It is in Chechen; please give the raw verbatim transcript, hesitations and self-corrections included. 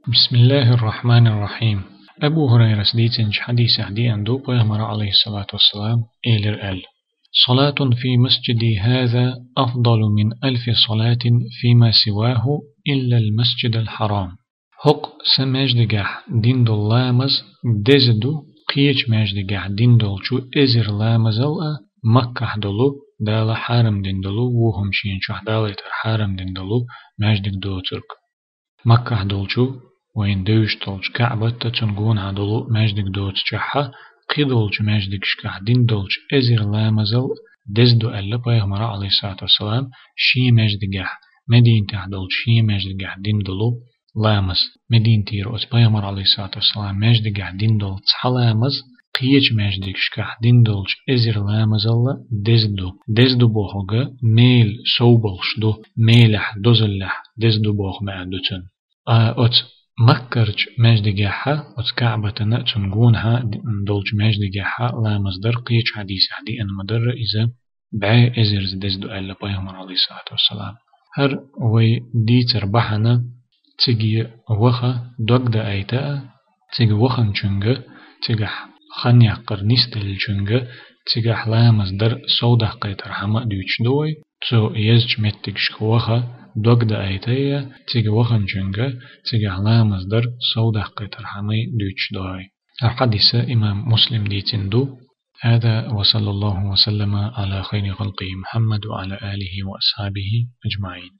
بسم الله الرحمن الرحيم. Абу Хурайрас дийцинчу хьадисехь деана ду, Пайхамара, алейхиссалату вассалам, элира аьлла: صلاة في مسجدي هذا أفضل من ألف صلاة فيما سواه إلا المسجد الحرام. ХӀокху сан маьждигехь дина долу ламаз деза ду кхечу маьждигехь дина долчу эзар ламазал а, Маккахь долу, Дала хьарам дина долу, вукху хӀума шена чохь далийтар хьарам дина долу маьждиг доцург. Маккахь долчу, вайна девзаш долчу Каъбат а, цунна гонахь долу маьждиг доцучохь а, кхидолчу маьждигашкахь дина долчу эзар ламазал деза ду аьлла Пайхамара, алейхиссалату вассалам, шен маьждигехь, Мединатехь долчу шен маьждигехь дина долу ламаз. Мединатера оцу Пайхамара, алейхиссалату вассалам, маьждигехь дина долу цхьа ламаз кхечу маьждигашкахь дина долчу эзар ламазал а деза ду. Деза ду бохург мел совбалуш ду, мелехь, дозаллехь деза ду боху маьӀна ду цуьнан. А оцу Маккарчу маьждигехь а, оцу Каъбатана а, цунна гонахь а д-, долчу маьждигехь а ламаз дар кхечу хьадисехь деана ма-дарра иза, бӀе эзарза деза ду аьлла Пайхамара, алейхиссалату вассалам. ХӀара вай дийцар бахьана цига ваха дог даайта а, цига ваханчуьнга, цигахь хан яккхар нисделлачуьнга, цигахь ламаз дар совдаккхийтархьама а дуьйцуш ду вай. Цо езачу меттигашка ваха дог даайта а, цига ваханчуьнга, цигахь ламаз дар совдаккхийтархьама а дуьйцуш ду вай. ХӀара хьадис имам Муслим дийцина ду. هذا وصلى الله وسلم على خير خلقه محمد وعلى آله وأصحابه أجمعين.